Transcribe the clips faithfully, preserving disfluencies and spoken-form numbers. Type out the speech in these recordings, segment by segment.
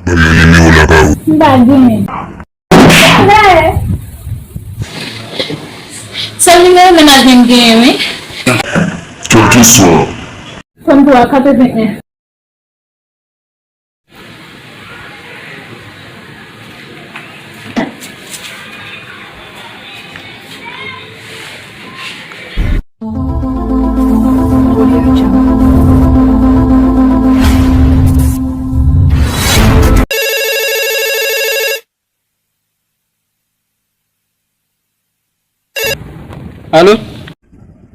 Ban mwen nimewo lakay ou. M pa genyen. Sèl nimewo mennaj mwen m genyen, wi. Kèlkeswa. Tranntwa katreven en. Alo?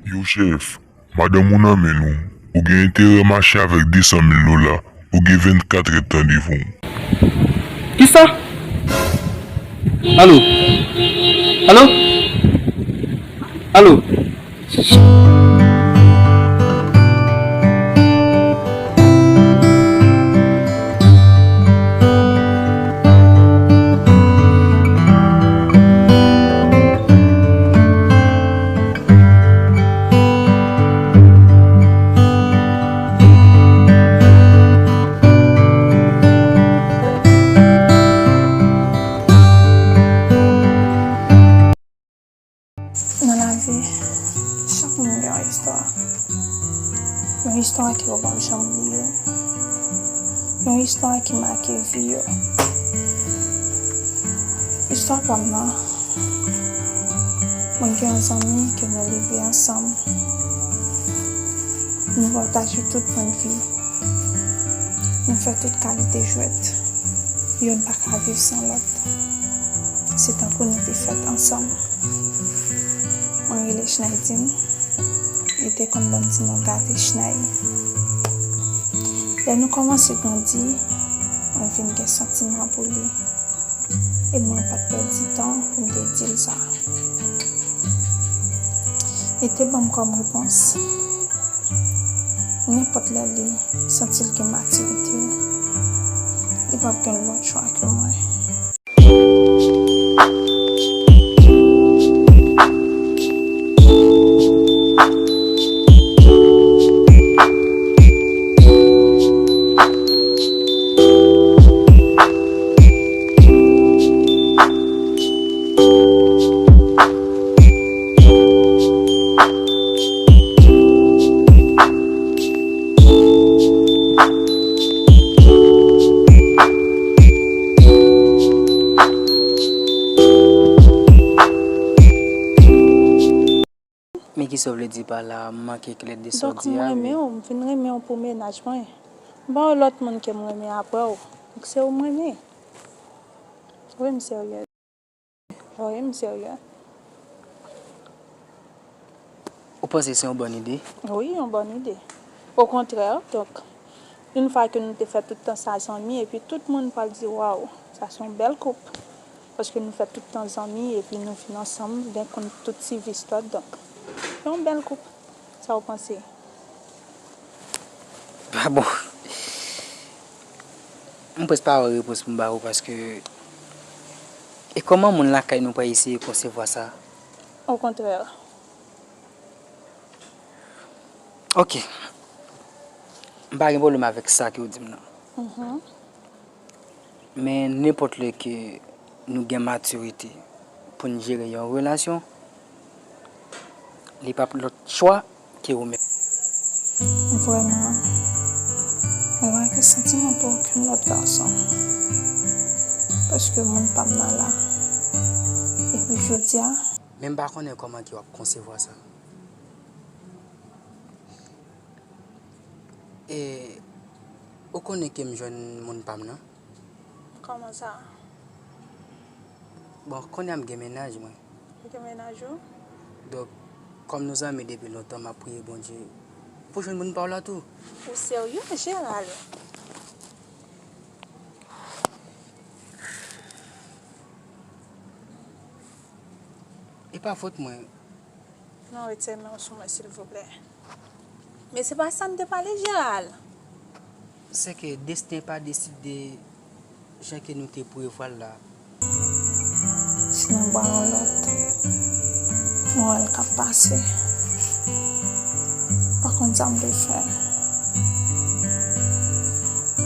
Yo, chèf, madanm ou nan men nou. Ou gen enterè mache avèk de san mil dola. Ou gen vennkat èdtan devan w. Kisa? Alo? Alo? Alo? Nan lavi, chak moun gen yon istwa. Yon istwa ke yo p ap janm bliye. Yon istwa ki make vi yo. Istwa pa m nan, mwen gen yon zanmi ke nou leve ansanm. Nou pataje tout pwennvi. Nou fè tout kalite jwèt. Youn pa ka viv san lòt. Se tankou nou te fèt ansanm. Mwen rele Schneidine. Li te konn ban m ti non Gate Schnei. Lè nou kòmanse grandi, mwen vin gen santiman pou li. E mwen pa t pèdi tan pou m te di l sa. Li te ban m kòm repons, nenpòt lè li santi l gen matirite, li p ap gen lòt chwa ke mwen. Men kisa w vle di pa la, m manke klè de sa w di a, wi. Donk, m renmen w, m vin renmen w pou mennaj mwen. M pa yon lòt moun ke m renmen apre w. Donk, se ou m renmen. Wi, m serye. Wi, m serye. Ou panse se yon bòn ide? Wi, yon bòn ide. Okontrè, donk, yon fwa ke nou te fè tout tan sa zanmi, epi tout moun pral di, "Waw, sa se yon bèl koup." Paske nou fè tout tan zanmi, epi nou vin ansanm, gen konn tout ti vis lòt, donk, se yon bèl koup. Sa w panse? Ah bon. M prèske pa wè repons pou m ba ou paske e kòman moun lakay nou pral eseye konsevwa sa? Okontrè. Ok. M pa gen pwoblèm avèk sa ke w di m nan. Men nenpòt lè ke nou gen matirite pou n jere yon relasyon, li p ap lòt chwa ke ou menm. Vrèman, mwen pa gen santiman pou okenn lòt gason. Paske moun pa m nan la. Epi jodi a. Men m pa konnen kòman ke w ap konsevwa sa. E ou konnen ke m jwenn moun pa m nan? Kòman sa? Bon, kounye a m gen mennaj mwen. Ou gen mennaj ou? Donk, kòm nou zanmi depi lontan, m ap priye Bondye pou jwenn moun pa w la tou. Ou serye, Gérald? E pa fòt mwen. Non, retire men w sou mwen, silvouplè. Men se pa sa n te pale, Gérald. Se ke desten pa deside jan ke nou te prevwa l la. Si nan bra yon lòt, mwen wè l k ap pase. M pa konn sa m dwe fè.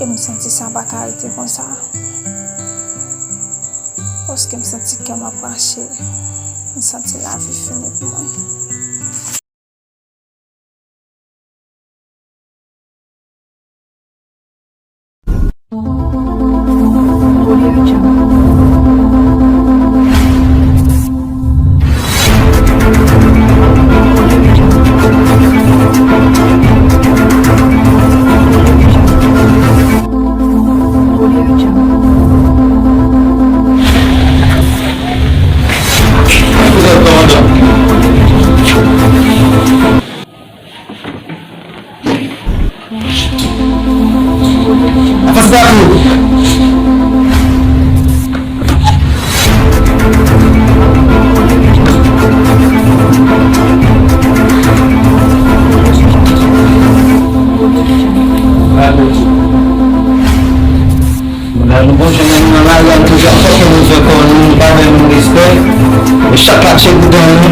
E m santi sa pa ka rete konsa. Paske m santi kè m ap rache. M santi lavi fini pou mwen. Mwen la nou bon jan menm nan lari a nou toujou ap fòse nou fè kò nou, nou pa bay moun respè. Men chak la tchèk bouda nou.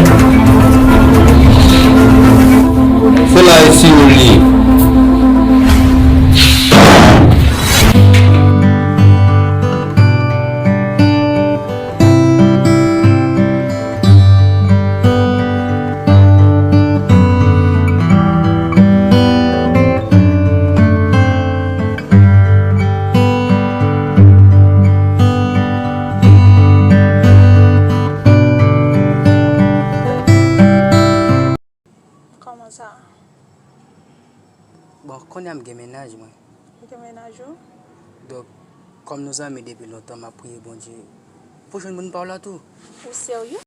Se la e si nou li ye. Kòman sa? Bon, kounye a m gen mennaj mwen. Ou gen mennaj ou? Donk, kòm nou zanmi depi lontan, m ap priye Bondye pou jwenn moun pa w la tou. Ou serye?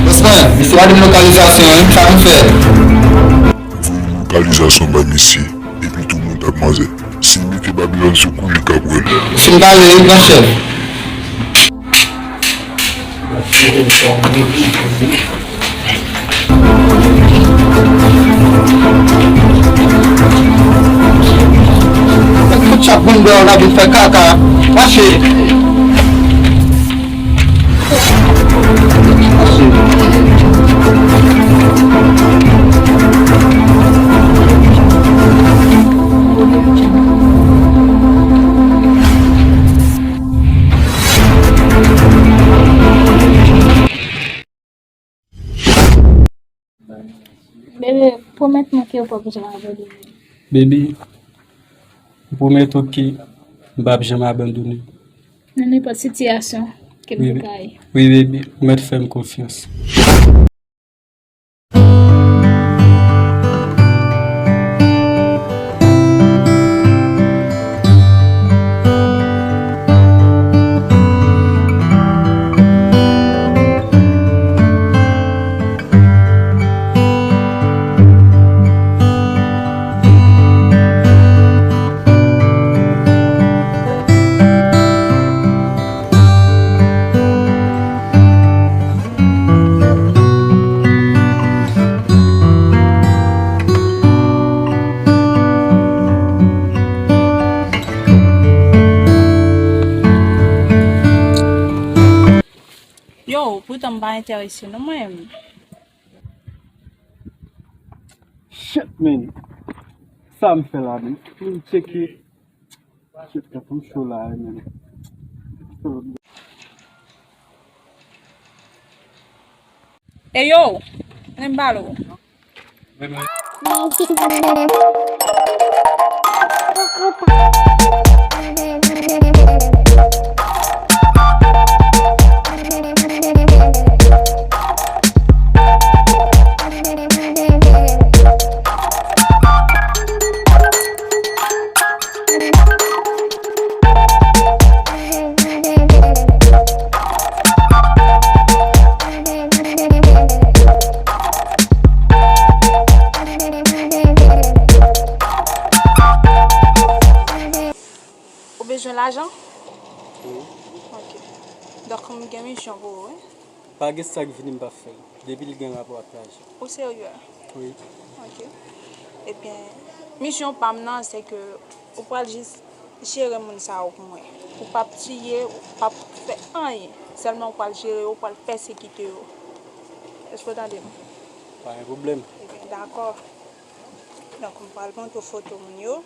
Bòs mwen, misye pa di m lokalizasyon an, sa nou fè? Voye lokalizasyon bay misye, epi tou mwen t ap manzè. Si m mete Babilòn sou kou, li ka pran l. Fin pale wi, gran chèf. Kout chat bounda w la vin fè kaka. Mache. Bebe, pwomèt mwen ke w p ap janm abandone m. Baby, m pwomèt ou ke m p ap janm abandone w. Nan nenpòt sitiyasyon ke m te ka ye. Wi, baby, ou mèt fè m konfyans. Yo, poutan m pa enterese non mwen menm. Shit, man. Sa m fè la, man. Pou m tcheke. Shit, tèt m cho la, man. Ey yo, men m pale w. Ou bezwen lajan? Wi. Ok. Donk, m gen misyon pou ou, wi. Pa gen sa k vini m p ap fè l, depi l gen rapò ak lajan. Ou serye? Wi. Ok. Ebyen, misyon pa m nan, se ke ou pral jis jere moun sa yo pou mwen. Ou p ap tiye, ou p ap fè anyen. Sèlman ou pral jere yo, ou pral pèsekite yo. Èske w tande m? Pa gen pwoblèm. Ebyen, dakò. Donk, m pral montre w foto moun yo.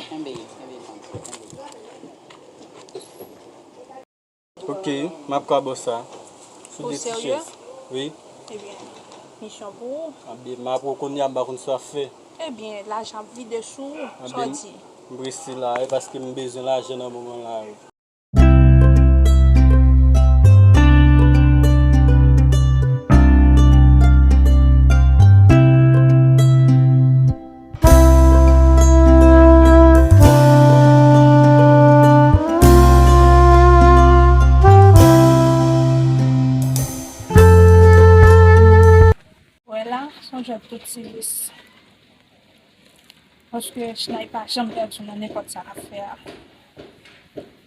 Kenbe, kenbe, kenbe. Ok, m ap ka ba w sa. Sou de ti chèz. Ou serye? Wi. Ebyen, misyon pou ou. Anben, m ap ou kounye a, m pa konn sa w ap fè. Ebyen, lajan ap vide sou ou, sa w di? M prese la, e paske m bezwen lajan nan moman la, wi. Wè la, se yon jwèt tout sivis. Paske Chnay pa janm pèdi nan nenpòt sa l ap fè a.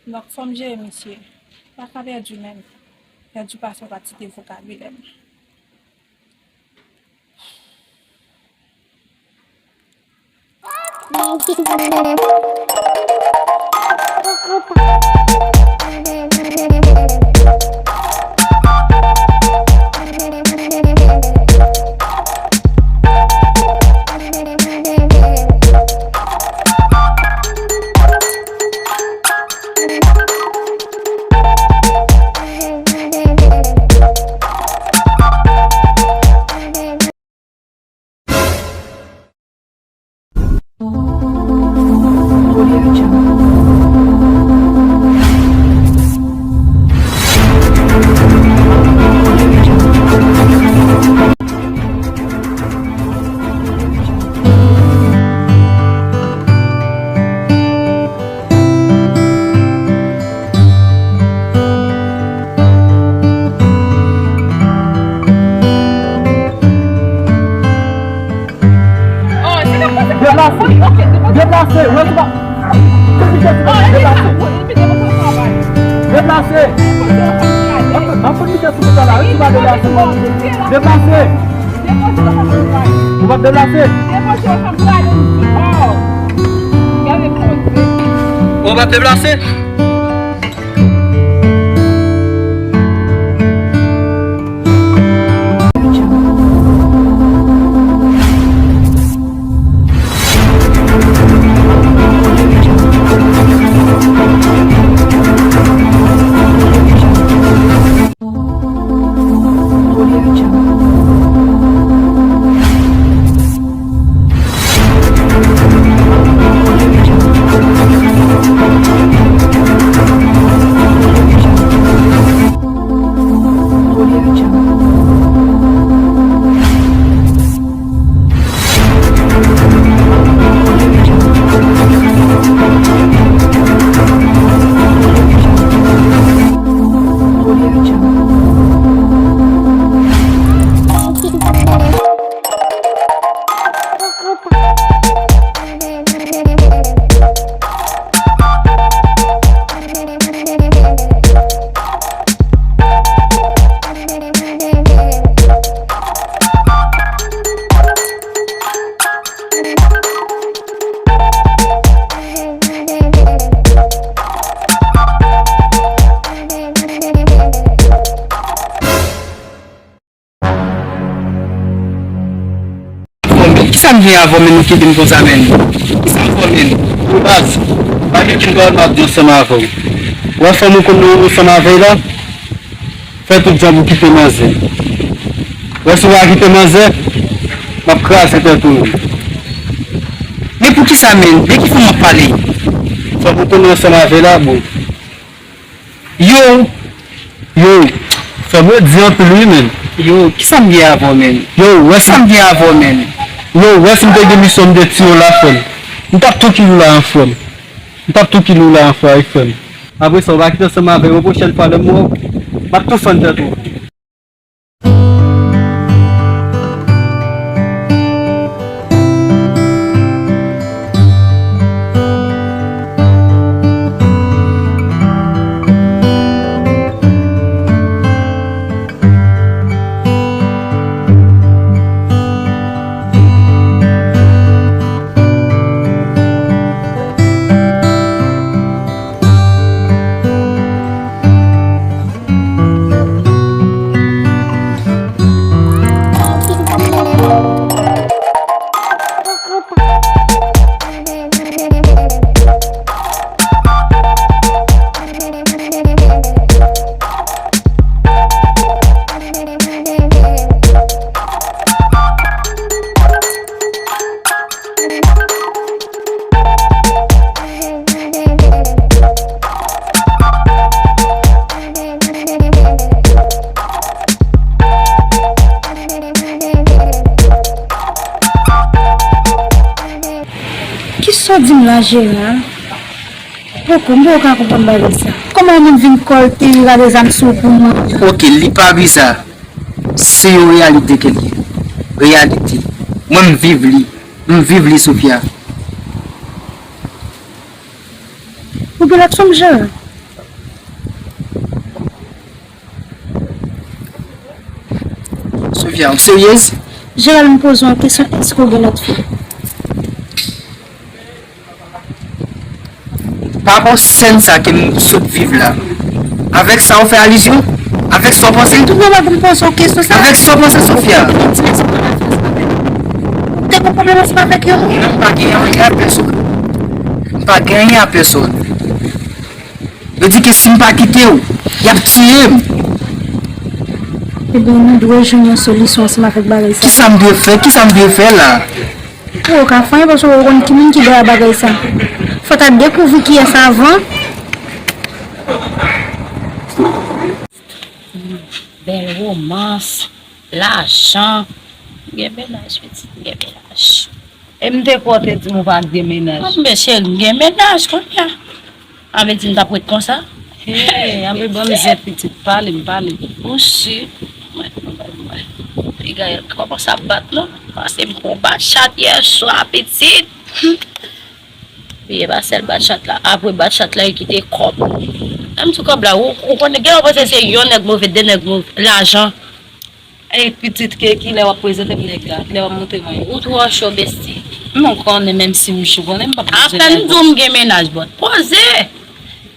Donk, fò m jere misye. Pa ka pèdi menm. Pèdi pa fè pati de vokabilè m. Deplase! Deplase! Wè, ou pa. Deplase! Deplase! Anfin, anfin, misye sou kòt la, wi, ou pa deplase. Deplase! Ou p ap deplase? Ou p ap deplase? Sa m gen avè w, men, ou kite m konsa, men? Kisa m fè w, men? Baz, pa gen ankenn pawòl m ap di ansanm avè w. Ou wè fanm ou konn ou ansanm avè l la? Fè tout djòb ou kite manzè. Ou wè si w pa kite manzè, m ap kraze tèt ou, men. Men poukisa, men? De ki fanm w ap pale? Fanm ou konn ou ansanm avè l la, bon. Yo! Yo! Frè m, yo di anpil wi, men. Yo, kisa m gen avè w, men? Yo, wè si Kisa m gen avè w, men? Yo, wè si m te gen misyon m te tiye w la, frè m. M t ap tou kill ou la, an, frè m. M t ap tou kill ou la, an, frè, wi, frè m. Apre sa, ou pa kite ansanm avè yo, pwochèn fwa lè m wè w, m ap tou fann tèt ou. Kisa w di m la, Jera? Poko, m poko ka konprann bagay sa. Kòman yon moun vin kòlte, rale zam sou ou pou mwen? Ok, li pa biza. Se yon reyalite ke l ye. Reyalite. Mwen, m viv li. M viv li, Sofia. Ou gen lòt fanm, Jera? Sofia, ou seryez? Jera, m poze w yon kesyon, èske w gen lòt fi? Pa rapò sèn sa ke m sot viv la. Avèk sa ou fè alizyon? Avèk sa w panse? Tout nòmal pou m poze w kesyon sa. Avèk sa w panse, Sofia? Ou te gen pwoblèm ansanm avèk yo? Non, m pa gen anyen a pèsonn. M pa gen anyen a pèsonn. Yo di ke si m pa kite w, y ap tiye m. Ebyen, nou dwe jwenn yon solisyon ansanm avèk bagay sa. Kisa m dwe fè? Kisa m dwe fè la? Ou ka fè anyen paske ou konn ki moun ki dèyè bagay sa. Fò ta dekouvri kiyès avan. Bèl romans, lajan. M gen mennaj, pitit, m gen mennaj. E m te kwè w te di m ou pa t gen mennaj. Anben, cheri, m gen mennaj kounye a. A vle di m t ap ret konsa? Hey, anben, ban m zen pitit, pale m, pale. Ou si, mwen, mwen, mwen. Piga kòmanse ap bat non. Pase m pran bat chat yè swa, pitit. Wi, e pa sèl bat chat la. Apre bat chat la, e kite kòb. Menm ti kòb la, ou, ou konnen, gen lè w panse se yon nèg move, de nèg move, lajan. E pitit, ke kilè w ap prezante m nèg la? Kilè w ap montre mwen? Ou twò cho, besti. M konnen, menm si m cho, konnen m p ap bezwen nèg. Apèn m di w m gen mennaj, bòt. Poze!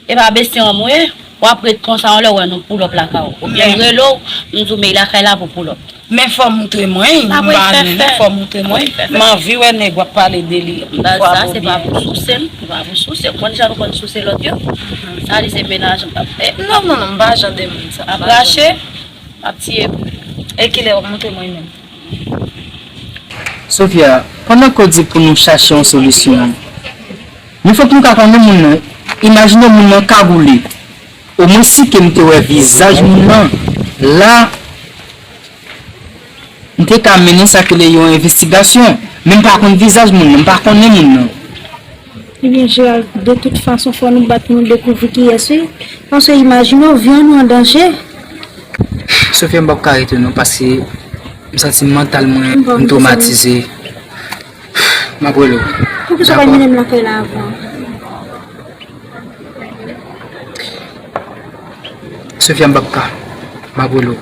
E pa besti an mwen, w ap ret konsa, yon lè w wè nou pull up lakay ou. Oubyen m rele w, m di w men lakay la pou pull up. Men fò w montre mwen, m pa renmen, fò w montre mwen. M anvi wè nèg w ap pale de li. Baz sa, se pa pou souse m, se pa pou souse. Ou konn jan nou konn souse lòt yo? Sa li se mennaj m t ap fè. Non, non, non, m pa jan de moun sa. Ap rache, ap tiye. E kilè w ap montre mwen menm? Sofia, pandan ke w di pou nou chache yon solisyon, men fòk nou ka konnen moun nan. Imajine moun nan kagoule. Omwen si ke m te wè vizaj moun nan, la, m te ka mennen sa ke le yon envestigasyon. Men m pa konn vizaj moun nan, m pa konnen moun nan. Ebyen, Gérald, de tout fason, fò nou bat pou nou dekouvri kiyès li. Paske imajine w, vi an nou an danje. Sofia, m p ap ka rete non, paske m santi mantal mwen, m twomatize. M ap rele w. Poukisa w pa mennen m lakay la avan? Sofia, m p ap ka. M ap rele w.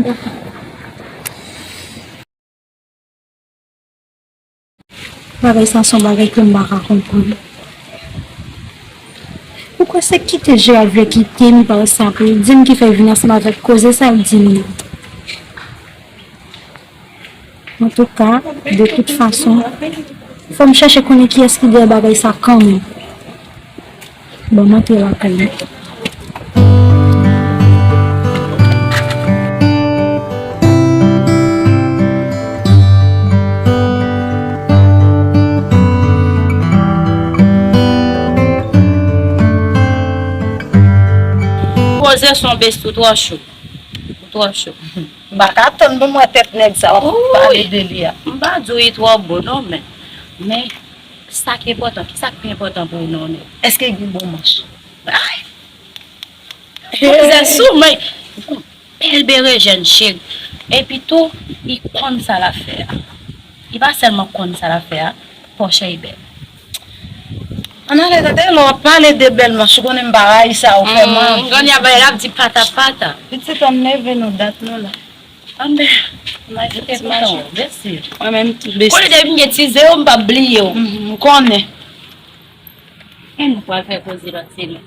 Dakò. Bagay sa se yon bagay ke m pa ka konprann. Poukisa se kite Gérald vle kite m konsa pou l di m ki fè l vin ansanm avèk koze sa l di m nan? Antouka, de tout fason, fò m chèche konnen kiyès ki dèyè bagay sa kanmenm. Bon, m antre lakay mwen. Poze son besti, ou twò cho. Ou twò cho. M pa ka tann pou m wè tèt nèg sa w ap pale de li a. M pa di w li twò bo non, men, men sa k enpòtan, ki sa k pi enpòtan pou ou nan yon nèg? Èske gen bon manch? Ay! Poze sou mwen. Bèl berejèn, cheri. Epi tou, li konn sa l ap fè a. Li pa sèlman konn sa l ap fè a, pòch li bèl. Ann ale, tande, lè w ap pale de bèl manch, ou konnen m pa rayi sa, ou fè m anvi. Kounye a, bagay la ap di pata pata. Pitit, ann leve non, dat nou la. Ann, m te kontan, mèsi. Mwen menm tou, besi. Kounye depi m gen ti ze yo, m p ap bliye w. M konnen. E nou pral fè koze lòt semèn.